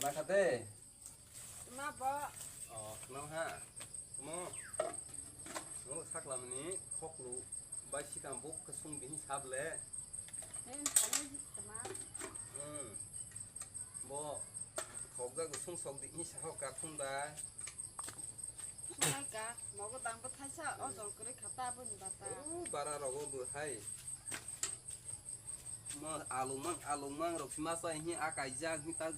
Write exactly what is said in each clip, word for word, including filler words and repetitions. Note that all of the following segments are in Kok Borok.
Nakha de? Ma bo. Oh, khna ha. Mo. Mo saklamni khoklu bai sikam buk kusung bini sable. Ei, kami tama. Hmm. Bo thokjak kusung sok di ni sahok ka khun bai. Sunai ka, mogo dang bo thaisa, o jol kwrwi kha ta bo ni bata. Oh, bara rogo bo hai. Ma alumang, alumang rok si masa hi akaijak hi ta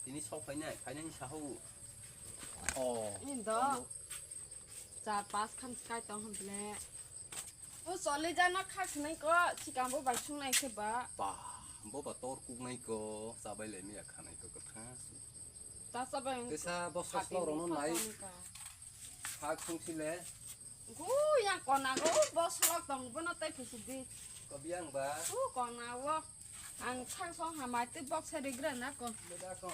tini sok phainai, phainai sahu. Oh. Indo. Char pas khan skai tong hwn ble. O choli jana kha khnai ko, sikam bo bai sungnai khe ba. Ba, bo ba tor kuknai ko, chabai le miya khanai ko kwtha. Ta chabai. Tesa bo soslo rono nai. Khak sung sile. Gu yang kona go bo slok tong bono tai phisi di. Ko biang ba. Gu kona wo. Ang thang song hamai tei bok se rigra na ko. Beda ko.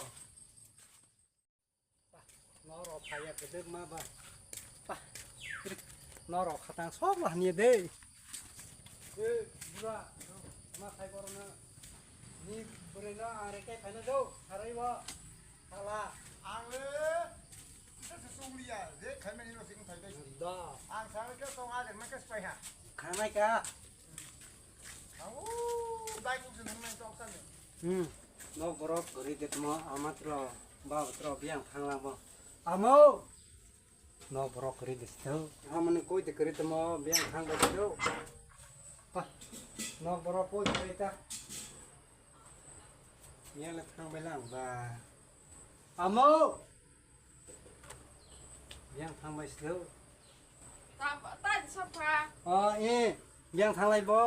Noro phaya kedek ma ba. Pa. Noro khatang sok lah ni de. Eh, bura, ma khai borok na. Ni bwrwi no ang reke phaina do, sarai bo. Hala. Ang le, kita se song liya, je khai mani no sing thai dai. Da. Ang sarai ke song a den ma ke spai ha. Khanai ka. Ang u dai ku se nang nang tok kan. Hmm. Nok borok kwrwi de tmo amatro, ba tro biang thanglang bo. Amo. Nok borok kwrwi de sito. Amani koi de kwrwi tmo biang thang bai sito. Pa. Nok borok koi kwrwi ta. Yang le thang bai lang ba. Amo. Yang thang bai sito. Ta, ta sokha. Oh, eh. Yang thang lai bo.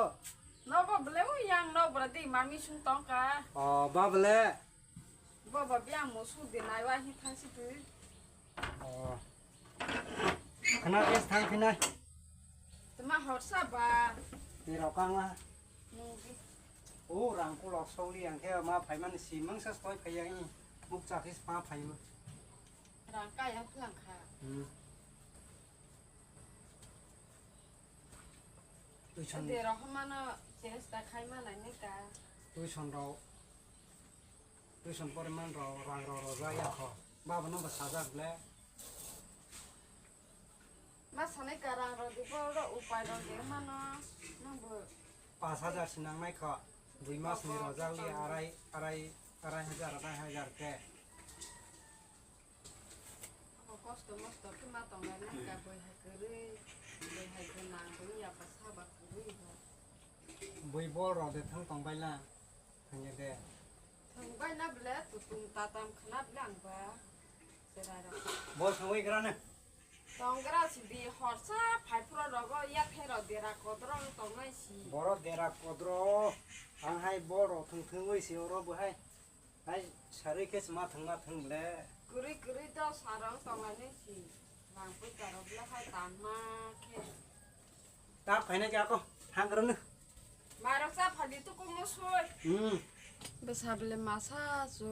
No bo ble u yang no bra di mami sung tong ka. Oh, ba ble. Bo ba biang mo su de nai wa hi thang si tu. Oh. Khna kes thang khinai. Tma horsa ba. Ti rokang la. Nung di. O rang kulok soli ang khe ma phai mani si mangsa stoi phai yang i. Buk cha khe ma phai ma. Rang ka yang phlang kha. Hmm. Tuition. De rok mano chesta khai ma nai ni ka. Tuition rok. Tuition poriman rok rang rok rojak ya kho. Baba no bo sajak ble. Ma sanai ka rang rok di bo ro upai rok de mano. Nang bo. Pas hajar si nang nai kho. Dui mas ni rojak li arai, arai, arai hajar, arai hajar ke. Kosto mosto khe ma tong lai nai ka, bwihai kwrwi, bwihai gwnang, bwihai ya bwsa ba kwrwi bo. Bui bol rok de thang tong bai la, thang ya de. Thang bai na ble, tutung tatam khna ble ang ba, cherai rok. Bol thang bai gra ne. Tong gra si di horsa phai phro rogo ya the ro dera kodro tong nai si. Boro dera kodro, ang hai bol rok thang thang bai si oro bo hai. Hai, sarui khe se ma thang ma thang le. Kwrwi kwrwi do sarong tonglainai si. Rang puisa rok le hai tangma khe. Ta phaina khe ako thang rwno. Mairok cha phali tu kumo soi. Hmm. Bwsa bele masa chu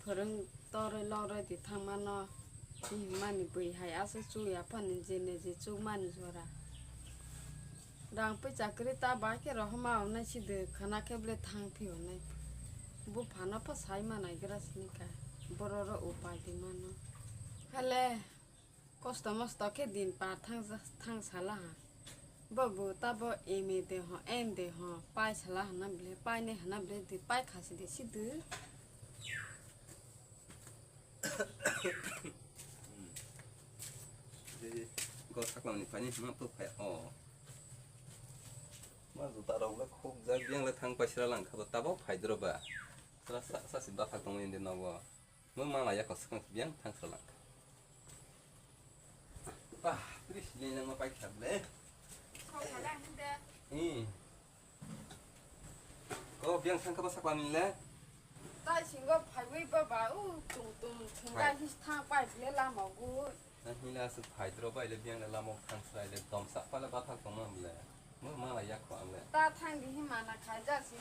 phwrwng toroi loroi di thangmano. Ni hwnmani bui hai aswk chu yaphani je ne je chukmani jora. Rang puisa kwrwi ta ba khe rohorma wngnai si de khana khe ble thang phi wngnai. Buphano pho sai ma naigra sini ka. Bororo upai di mano. Hale kosto mosto khe din par thang ja-, thang sala ha. Bo bo ta bo M A de ho, M de ho, pai sala hana ble, pai ne hana ble de, pai khasi de si de. Go saklamni phaini hwnma phuk phai o. Ma juta rok le khuk jak, biyang le thang paisra lang kha bo, tabok phai dro ba. Sra sa sa si bathak tong indi nogo. Mo ma la yak swkang biyang thang sra lang. Bah, tris le nang ma pai kha le. Sok khala hinde. Hmm. Ko biyang thang kha ba sakla min le. Tai singo phaiwi ba ba u tung tung thung Phai. Ga his thang pai le lama gu. Na hila su phai dro bai le biyang le lama thang sai le dom sa pa le ba thang tong ma le. Mo ma la yak ko am le. Ta thang di hi mana khai ja si.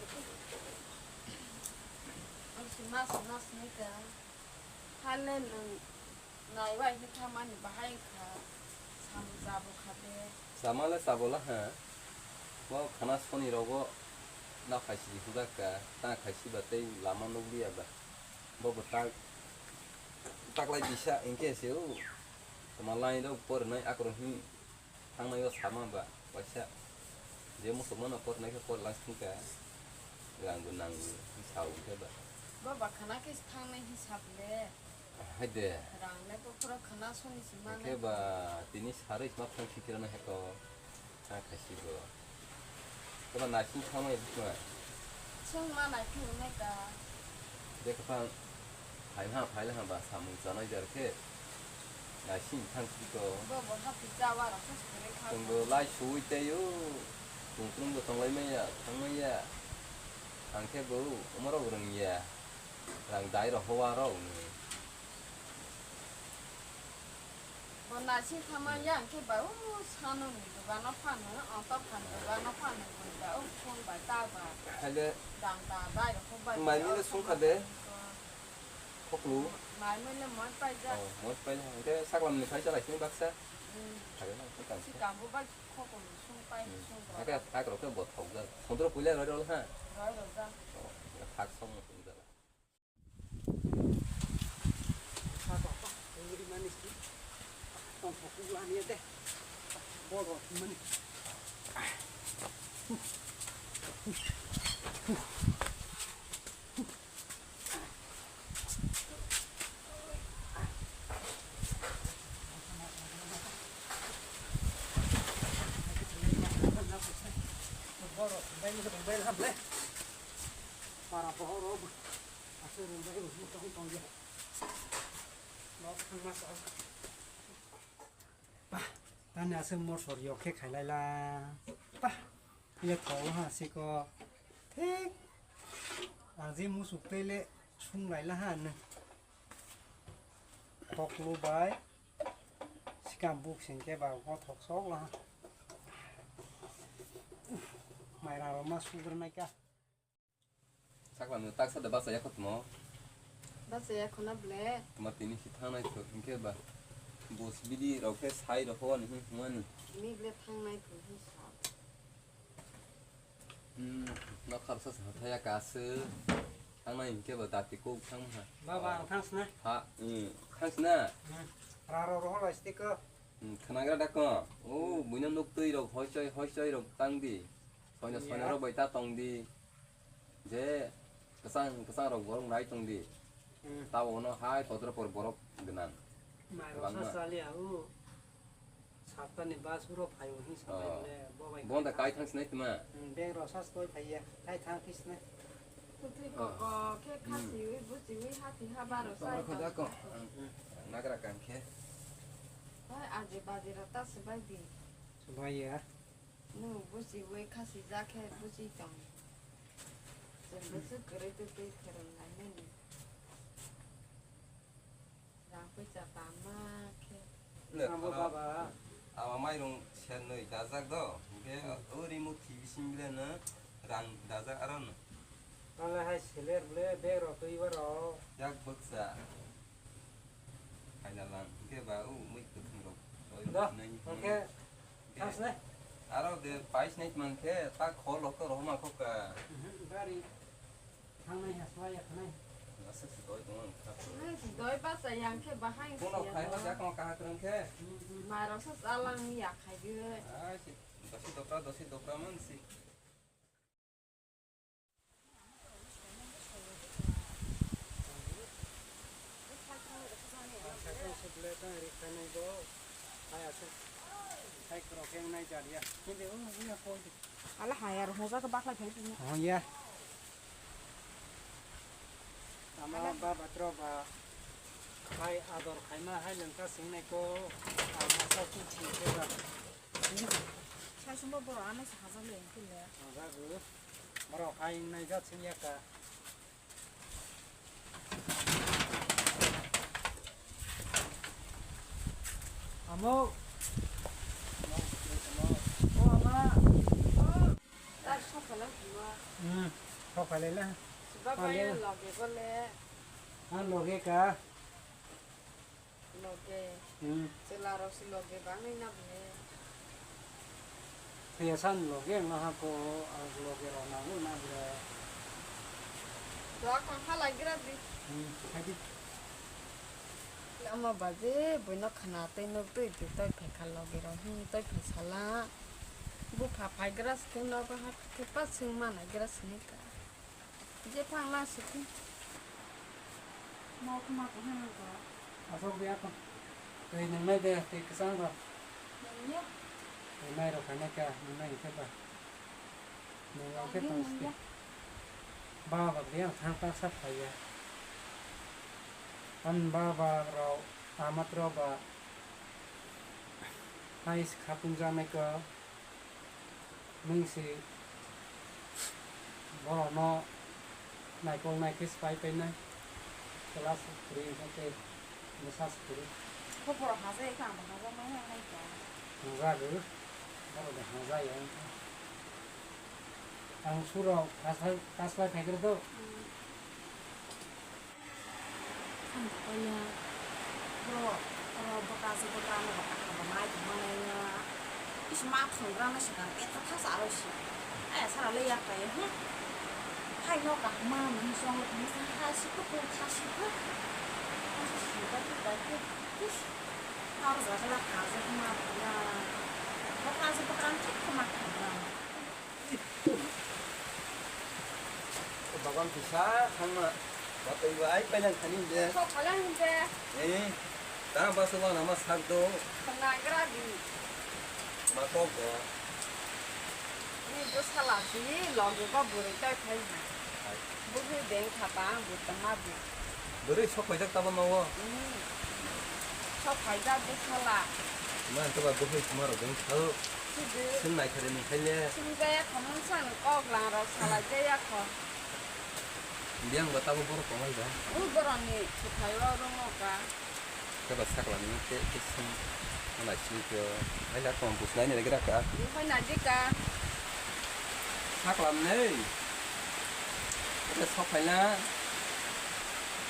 Ang si mas mas ni ka. Hale nung. Naiwai hwnkha mani bahai wngkha, samung chabo kha de. Chama le chabo la ha. Bo khana soni rogo na khaisi huda ka, ta khaisi ba tei lama nukliya ba. Bo bo ta Taklai bisa hingke se o. Tama line rok porinai akorok hin thangnai o sama ba waisa. Je muchuk mano porinai khe porilang singka. Rang bo nang sa o khe ba. Baba khana khe thangnai hisab le. Hai de. Rang le ko khoro khana soni si mane. Khe ba tini saroi sma thang sikirana he ko. Kha khaisi bo. Khe ba naising thangmani bwsma. Chwng ma nai philnai ka. Bwkha phang phai ha, phai ha ba samung chanai jar khe. Naising thang si ko. Bo bo hapi chawa rok khe suri kha. Chwng bo lai suwi tei o. Chwng chwng bo tonglai maya, thang maya. Ang khe bo omo rok rwng ya. Rang dai rok hoa rok. Bo naising thangma yang khe ba o sano ni dogano phano, auto phan dogano phano, bo ba o phone ba ta ba. Haile dang ta dai rok ba. Mai mile sungkha de. Khoklu. Mai mile moi pai ja. Oh, moi pai ja. Hingke saklam ni phai chalai sini baksa. Hmm. Haile na khokam. Si kambo ba khoklu sung pai sung. Hake tak rok ke bo thok ja. Sondro puila roi rol ha. Roi rol ja. Oh, thak song sung ja. Para pohor o aswk rwngbai rwngwi tong tong ya. Nok thangma sa. Bah, tani aswk mosor yok khe khailai la. Bah, ile thok ha siko. Thik. Ang je musuk tei le sung lai la ha nw. Thok lu bai. Sikam buk sing khe ba o thok sok la ha. Mai rang rok ma sugr nai ka. Saklamni taksa da bachaya kho tmo? Bachaya khona ble. Tma tini si thangnai kho hinkhe ba. Bus bidi rok khe sai rok ho ni hwnmani. Tini ble thangnai kho hin sa. Hmm, nok kharsa sa thaya kasu. Thangnai hinkhe ba dati kok thang ha. Baba, ang thangsna. Ha, hmm, thangsna. Hmm, ra ro ro lai stik ko. Hmm, khnagra da ko. O, buino nuk twi rok hoi choi, hoi choi rok tang di. Soina, soina rok bai ta tong di. Je kwchang kwchang rok borok nai tong di. Hmm. Tabo no hai kotor por borok gwnang. Mai rok sa chali au. Saptani bus uro phai o hin sa bai le bo bai. Bonda kai thang sinai tma. Hmm, bag rok sa soi phai ya. Kai thang phi sinai. Kutui koko khe khasiwi buchiwi hati haba rok sai tong. Nagra kan khe. Hai aje baje rok ta swbai di. Swbai ya. Nwng buchiwi khasijak khe buchi tong. Chwng bwswk kwrwi twi twi pherwng lainani. Rang puisa tama khe. Le, abo aro baba. Abo mairung sernwi dajak do. Hwnkhe o rimo T V simi le no rang dajak aro no. Tale hai seler ble bag rok twi baro. Yak bwksa. Khaina lang, hwnkhe ba o mui kwthwng rok. Do, hwnkhe thas ne? Aro de pais nai man khe ta khol rok to rohma kho ka. Mhm, gari thangnai ha swlai ya khanai. Aswk se doi tong ang kha. Nai si doi basa yang khe bahai. Kono khai ma jak ma kaha kwrwng khe. Mai rok sa chalang ya khai gwi. Ai si dosi dopra, dosi dopra man si. Ala hayar hoja ke baklai phai tini. Oh ya. Ama ba batro ba hai ador khaima hai lengka singnai ko ama sa tu chi ke ba. Sasumba borok ano se hajak le wngkhe le. Hajak o. Borok hai wngnai jak sing ya ka. Amo. O ama. Tar sokhala kuma. Hmm. Sokhala la. Baba ya loge bole. Ah, loge ka. Loge. Hmm. Chwla rok si loge bangwi na bole. Thwiya san loge wngna ha ko, ang loge rok nango na bole. Doa kong halai gra di. Hmm, hai di. Ama baje buino khna tei nuk twi twi tei phai kha logi rok, hmm, tei phai sala. Bupha phai gra sitwng nogo ha khe pa swng mana gra sini ka. Je phang la sitwng. Mo kuma ko hana ko. Asok dia ko. Tei nang nai de tei kesang ro. Nang ya. Tei nai ro khana ka nang nai khe ba. Nang nang khe tong sitwng. Baba bia thang ta sa phai ya. An baba rok amat rok ba. Hai khapung janai ko. Nwng se borokno naikol naikhe swpai painai, class kwrwi wngkha tei bwsa se kwrwi. Kho borok hajai kha, ang bo hajak manya hai kha. Hwnjago, borok de hwnjaya wngkha. Ang surok kaslai, kaslai phaikrw do. Hmm. Hamjakmanya bro, oro bwkha se bwkha no bwkha kha bo nai tongma nai ya. Is ma thwng gra no se kang eto tha sa aro si. Aya sara le yak kai, hmm. Hai no ka ma mun song ni sa ha si ko ko tha si ko. Ha si si ba ko ba ko. Is. Aro ja la ka je ma ya. Bwkha se bwkha no thik ko ma thwng gra. Babang kisa hangma. Batwi bai pailang thani de. Sok phalang de. Eh, ta baso ba nama sak do. Khna gra di. Ma kok do. Ni bwsala si logi ba bwrwi tai phai ha. Hai. Bwrwi deng kha ba ang bwtama bu. Bwrwi sok phaijak tabo nogo. Hmm. Sok phaijak bwsala. Ma to ba bwrwi khuma ro deng kha. Sidi. Sing nai kha de ni khaile. Sing jaya kha mung sang kok lang rok salai jaya kha. Biyang ba tabo borok tonglai ba. Ui borok ni thuphaio rwngno ka. Khe ba sakla ni khe khe sing nai sini khe. Hai la tong bus nai ni gra ka. Ui hai nai di ka. Sakla ni. Khe sok phai na.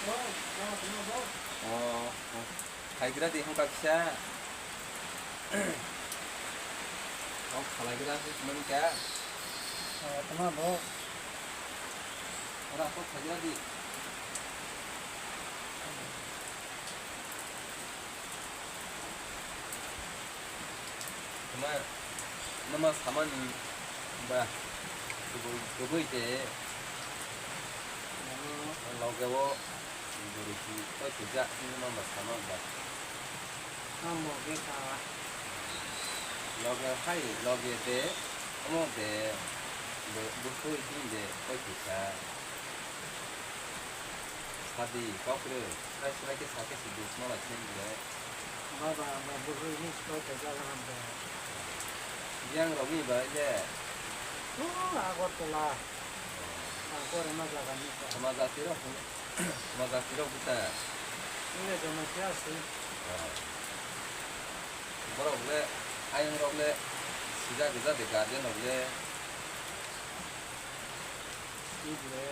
Oh, oh, oh. Oh, oh. Phaigra di hwnkha kisa. Kok khalaigra hwnwi mankha. Oh, tama bo. Ora kok phaigra di. Tama, nama samani ba kubui, kubui de. Loge o. Bwrwi si koi swijak hwnwi ma ba sama ba. Ang loge kha. Loge hai loge de omo de bwkhwi hwnwi de koi swijak. Sadi kok rw, srai srai khe sa khe si bus ma lai khe bwle. Baba, ang ba bwkhwi hwnwi si koi swijak ang ba. Yang rok ni ba le. Oh, Agartala. Ang kore ma jaga ni kha. Ma jati rok. Majak tirok bwta. Wngya joma khe aswk. Ah. Borok le, ayang rok le, sijak gajak de guardian rok le. Sik le.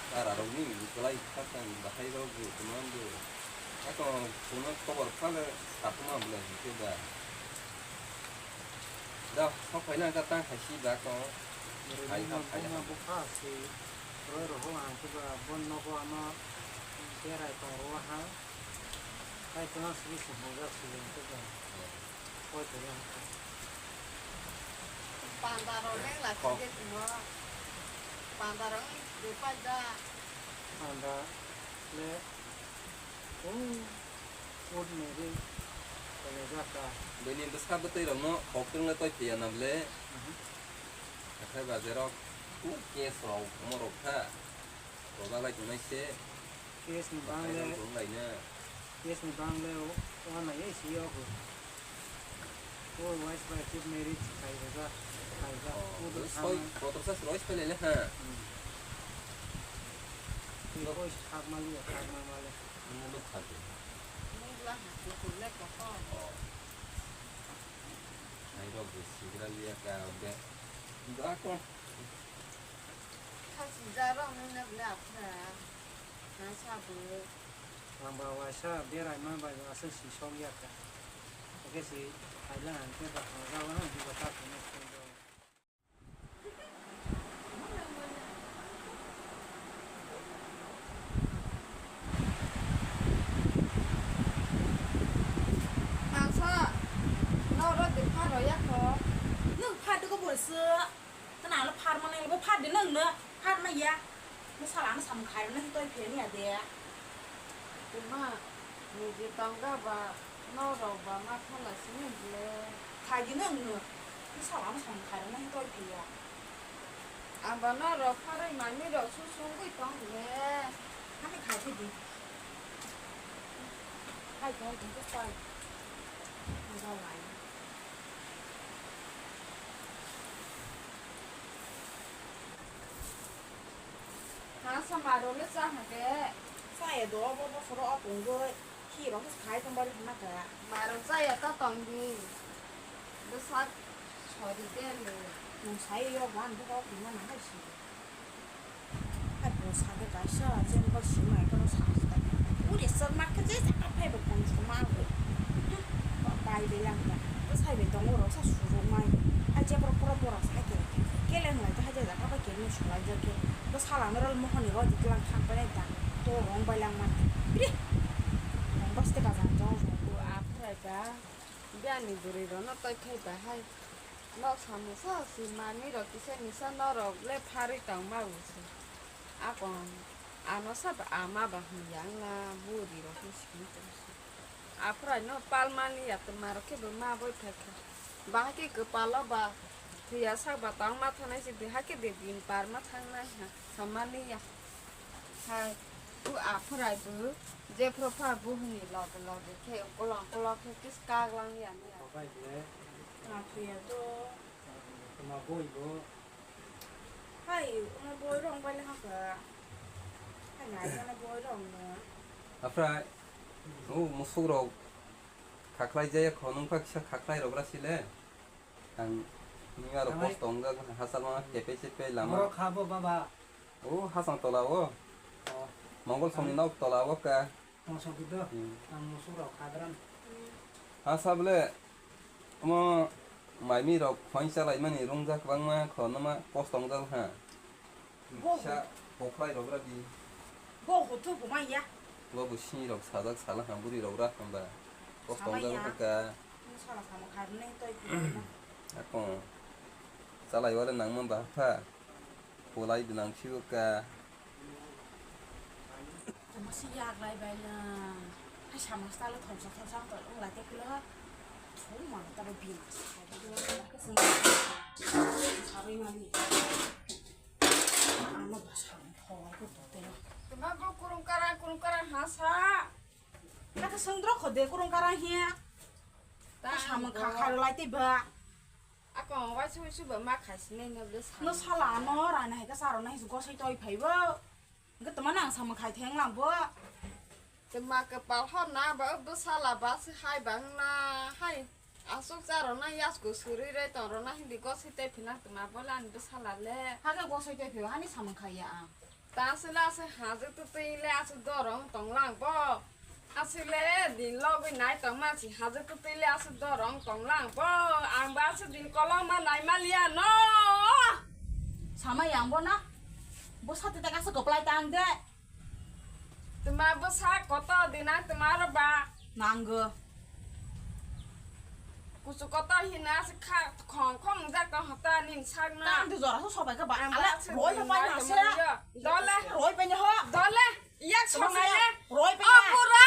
Tara rok ni kwlai khakchang bahai rok bo kwmam bo. Ako kuno khobor phale sakuma bwlai hwnkhe ba. Da, sok phaina ka tang khai si ba ko. Hai ha, hai ha. Buma bukha si roi rohol ang khe ba bon nogo ano berai tong ro ha. Hai tong si si hajak si leng khe ba. Koi tong ha. Panda ro leng la khe de tmo. Panda ro de pa da. Panda le. Oh. Court marriage kalaijak ka. Bini bwsa bwtwi rokno hok twng le toi phiya na bwle. Mhm. Hathai bajar rok, oh, case rok omo rok kha. Roda lai tongnai se. Case ni bang le, hathai rok tong lai na. Case ni bang le, o, o na ye si yo ko. Four wives by chief marriage khaijak, khaijak. Oh, kudu soi, thangna. Kotor sa soi pele le ha. Hmm. Ni koi thak mali ya, thak ma mali. Ni nuk kha de. Nuk la ha, kukur le ko ko. Oh. Ai rok de sigra liya ka de. Da ko. Kha si ja rok ni nuk la phra. Na sa bu. Ang ba waisa berai ma bai ba aswk si sok ya kha. Oke si, hai lang ang khe ba hajao na, di ba ta khe na song do. Phar manwi bo phar de nwng no, phar ma ya. Bwsala ano samung khairoknai se toi phiyani ya de. Tuma, niji tongda ba, norok ba ma phala sini ble. Khai di nwng no. Bwsala ano samung khairoknai se toi phiya. Ang ba norok pharwi manwi rok su sungwi tong ble. Ani khai di di. Khai tong di ko pai. Ang ba lai. Ha, sa maro le cha ha de. Cha ya do, bo bo soro o tong do. Khi ro khai tong bari na ka. Maro cha ya ta tong di. Bo sa chori de le. Nung sai yo ban bo ko ki na na hai si. Hai bo sa de kaisa, jen bo si mai ko sa. Uri sar ma ka je sa ka phai bo kon sa ma ko. Bai de yang ta. Bo sai be tong ro sa su ro mai. Ai je pro pro pro sa ke. Ke le ngai ta ha je ja ka ba ke ni su lai ja ke. Bo sala no ral mo honi ro di klang thang pa ta. To rong bai lang ma. Pri. Rong bas te ka ja to. Ko a phrai ba. Biani bwrwi rok no toi khai ba hai. Nok samung sa si manwi rok kisa misa norok le pharwi tong ma bo se. Akon ano sa ba ama ba hwn yang na buri rok ni simi tong se. Aphrai no pal mani ya tuma rok khe bo ma boi phai kha. Bahai khe kwpal o ba thwiya sak ba tong ma thanai se de hakhe de din par ma thang nai ha samani ya. Hai, u aphrai bo jephru pha buhuni loge loge khe ukolog ukolog khe kis kak lang ya ni ya. Tuma boi bo. Hai, omo boi rong bai le hakha. Hai, nai jana boi rong no. Aphrai, o musuk rok khaklai jaya kho, nung kha kisa khaklai rok ra sile. Ang nung aro post tong jak, hasal ma kepe chepe lama. Borok kha bo baba. O hasang tola o. O. Mongol songni nok tola o ka. Mosok gido. Hmm. Ang musuk rok khadran. Asa bole omo maimi rok phoin chalai mani rung jak bangma khornoma post tong jak ha. Bo sa pokhlai rok ra di. Bo hutu buma ya. Bo bo sini rok sajak sala ha buri rok ra hamba. Post tong jak ka. Sala sama kharne toi. Ako. Chalai wale nangma ba pha. Polai dinang siyo ka. Tama si yak lai bai na. Hai sama style thongsa thongsa to ung lai te kulo. Thum ma ta ba bi ma sa. Sabai mani. Ano ba sa thong ko to te. Tama bo kurung karang kurung karang ha sa. Kata sengdro khode kurung karang hiya. Ta sama kha kha lai te ba. Ako waisa waisa ba ma khai sinai no ble sa. No sala ano rana hai ka saro na his gosai toi phai bo. Ga tama nang sama khai theng lang bo. Tama ka pal ho na ba bo sala ba se hai bang na hai. Asuk charo na yas go suri re ton ro na hindi gosai tai phina tama bo lan bo sala le. Ha ga gosai tai phi hani sama khai ya ang. Ta aswk le aswk hajwk twtwi le aswk dorong tonglang bo. Aswk le din logwi nai tongma si hajwk twtwi le aswk dorong tonglang bo. Ang bo aswk din kolokma nai maliya no. Sama yang bo na. Bo sati tak aswk kwplai tang de. Tma bwsa kotor din ang tma aro ba. Nanggo. Kuchu kotor hina se kha khong khong jak tong hota nin sak na. Tang de jora so sobai ka ba. Ang ale ba se roi din pa pai bai na tong se. Dole. Roi pa ni ho. Dole. Yak song nai le. Roi pa ni. O pura.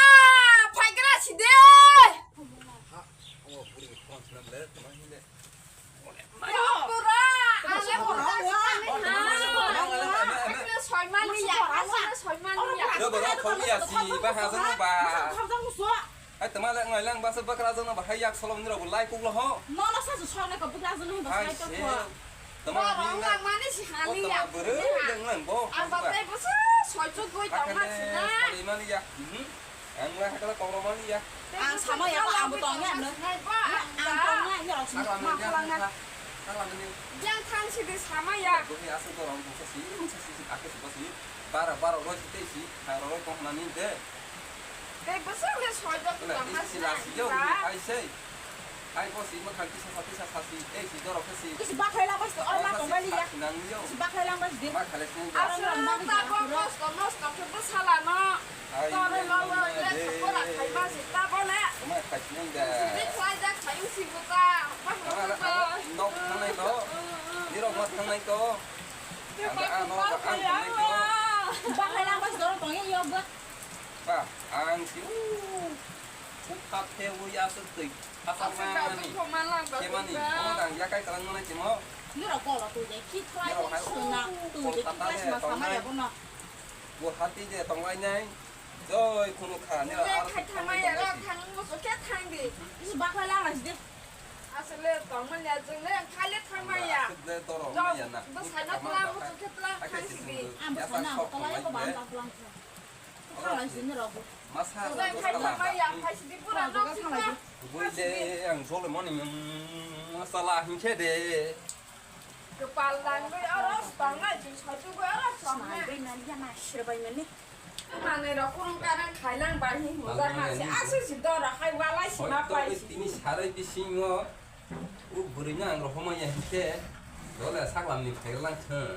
Phai gra si de. Ha. O puri khong sna le tma hinde. Pura, ale pura, pura. Soimani ya, soimani ya. Yo, borok kholi ya, si, ba, ha, jang, ba. Hai, tama le, ngai lang, ba, se, bakra, jang, ba, hai, yak, solom, ni, rok, lai, kuk, lo, ho. No, no, sa, sa, sa, ne, ko, bakra, jang, ba, hai, sai, to, se. Ko. Tama, borok, ni, lang, mani, si, hani, o, tama, ya. Bere, yang, lang, bo, ang, ba, ba. Tei, bo, sa, soi, chuk, goi, tama, si, na. Solomani, ya. Mhm. Ang la hakla kok romani ya. Ang sama ya, ang bo tong ya, no. Ang tong ya, ya, rok sini ma khalang na. Yang thang sidi sama ya. Bo ni asu to rong sa si, sa si, si, aku si, si. Bara, bara, roi si, si. Ha, roi kok nani de. Tei bwswk le soi jok tong ha si, si, yo, ai sei. Ai bo si, ma khan kisa sa, kisa sa si, ei si, dorok khe si. Kisi bakhai lang bai si, oro ma tong bai li ya. Nang yo. Kisi bakhai lang bai si. Ma khale si. Asa ta bo nosto, nosto khe bwsala no. Tore lo lo le khapora khaima si ta bole. Tama khaisnang da. Sidi khlaijak khayu si buka. Nok thanai lo. Nirok ma Thangnai to. Ang ano ang thangnai to. Bakhai lang bas doro tong yo ba. Ba, ang si u. U kap the u ya su tui. Asa mani. Kemani, mo dang ya kai kalang mana cimo. Nira gola tu de ki try suna tu de ki try suna sama ya bono. Guwahati je tonglai nai. Joi khunu kha nira ar khai thangma ya ra thang mo so khe thang di. Isi bakhai lang bas de. Asle tongmani ya, chwng le khali thangmaya. Asle toro maya na. Bo sana tla, bo chukhe tla, khang sidi. Ang bo sana, tla ko bang tla tla. Tla sini rogo. Masa. Chwng le khai thangmaya, khai sidi pura nok sidi. Bui de ang jole mani, masala hinkhe de. Kepal lang bai oro tongna, jing saju bai oro tongna. Bai mani ya ma sir bai mani. Manwi rok kurung karang khailang bai hi hwnjak ma se aswk si doro hai walai si ma pai si. Tini sarai bisingo u bwrwi no ang rohorma ya hinkhe dole saklam ni phailang thwng.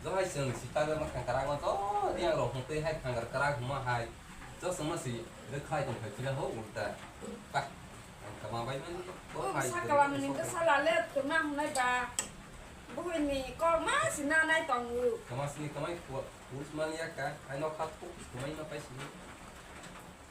Johai chwng si ta ma khang karang ma to yang rok hwng twi hai khang karang hwma hai. Joso ma si rwkhai tong phai phila ho ulta. Pa. Ang kama bai mani. O hai saklam ni bwsala le twma hwnai ba. Buini kok ma si nanai tongo. Kama sini kamai. Us man ya ka, ai nok khat puk, kumai ma pai sini.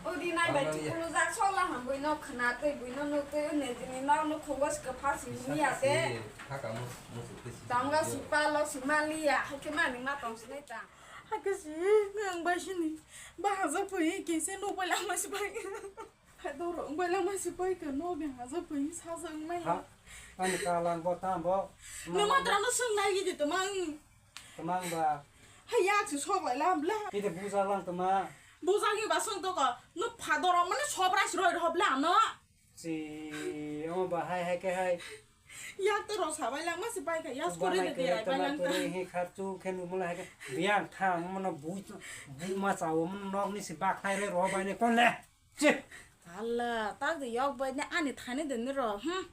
Odi nai bai chukulu jak sola ham bui nok khna tei bui no nuk tei ne jini nok nuk khungo se kepha sini ya de. Thaka mus mus tei sini. Tangla si pa lo si mali ya, hai ke mani ma tong sini ta. Hai ke si, ang bai sini. Ba haja pui ke se nuk bai lang ma si bai. Hai doro, ang bai lang ma si bai ke no be haja pui sa jang mai. Ha, ani kalang bo tam bo. No ma tra no sung nai gidi to mang. Tamang ba. Hai yak se sok lai lam bla. Kide buja lang tama. Buja ki ba song to ko. No phador mane sobra se roi rhob la no. Si, o ba hai hai ke hai. Yak to ro sabai lang ma se bai ka yak kore de de bai lang ta. Hi kha chu khe nu mula hai ke. Biang tha mo no bu bu ma cha o mo nok ni se ba khai re ro bai ne kon le. Chi. Hala, tak de yok bai ne ani thani de ni ro. Hm.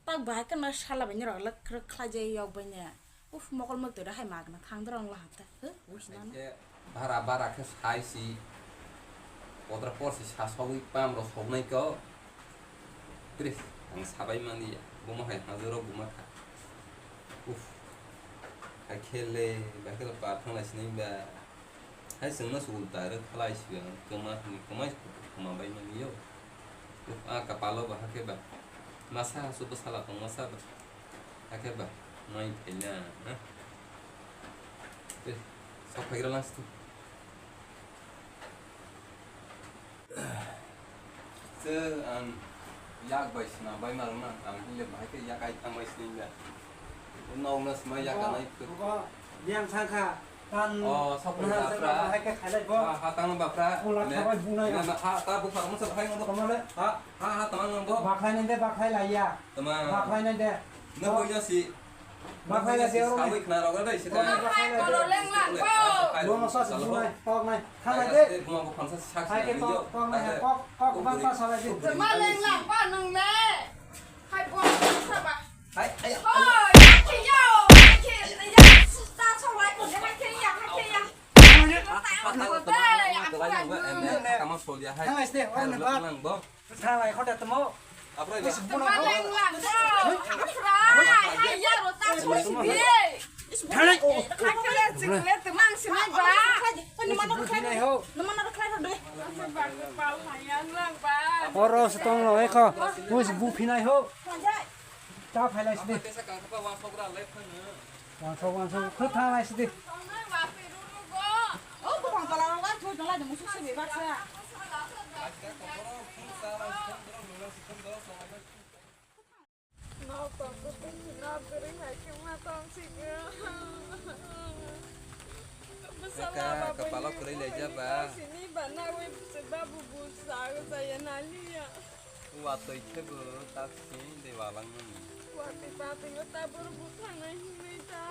Tak bahai khe no sala bai ni rok lak rwk khlai jai yok bai ne. Uf, mokol mok twi rw hai magna thang dorong la hapta. Huh, wisna no. Khe bara bara khe sai si. Podra por si sa sogwi pam rok soknai ko. Tris, ang sabai mani ya. Bomo hai hajor rok buma kha. Uf. Hai khele, ba khele pa thang lai sinai ba. Hai chwngno se ulta rwk khlai sio, kwma hwnwi kwmai kwma bai mani yo. Uf, a kapalo ba hakhe ba. Masa hasu bwsala tong masa ba. Hakhe ba, mai phaina, ha? Eh, sok phaigra lang situ. Chwng ang yak bai swnam bai ma rwna, ang hwnle bahai khe yak ai thang bai swnam da. Nokno swmai yak anai. Bo, bo, yang thang kha, tan. Oh, sok phai da, pra. Bahai khe khailai bo. Ha, ha, tang ba, pra. Ola khabai bunai. Na, na, ha, ta bu phar mo sok hai mo. Tama le? Ha, ha, ha, tang bo. Bakhai nai de, bakhai lai ya. Tama. Bakhai nai de. No, bo yo si. Bakhai la de oro. Sawi khna rok dai sita. Bakhai la de. Kono leng lang ko. Bono sa si bunai, tok nai. Khanai de. Kuma bo phansa sak. Hai ke tok, tok nai, kok, kok, bang ta sa lai de. Ma leng lang pa nung ne. Hai bo sa ba. Hai, hai. Hoi, hai ke yo, hai ke ya. Ta sa lai ko de, hai ke ya, hai ke ya. Tama solia hai. Thanglai sini, oro ni ba. Lang bo. Thanglai khoda tamo. Apra ya. Tama leng lang bo. Apra, hai ya ro ta choi si di. Thanglai. Kha kle ching le tama ang sinai ba. Ni mano khlai ho. Ni mano khlai ho de. Ba ba hai yang lang ba. Oro se tong lo ekho. Bus bu phinai ho. Ta phailai sini. Tesa kang kha wa sogra le phano. Wansok, wansok, khe thanglai sidi. Eka, kapalo kwrwi laijak ba. Watwi khe bo ta sini de walangmani. Watwi patwi o tabur bwthangnai hwnwi ta.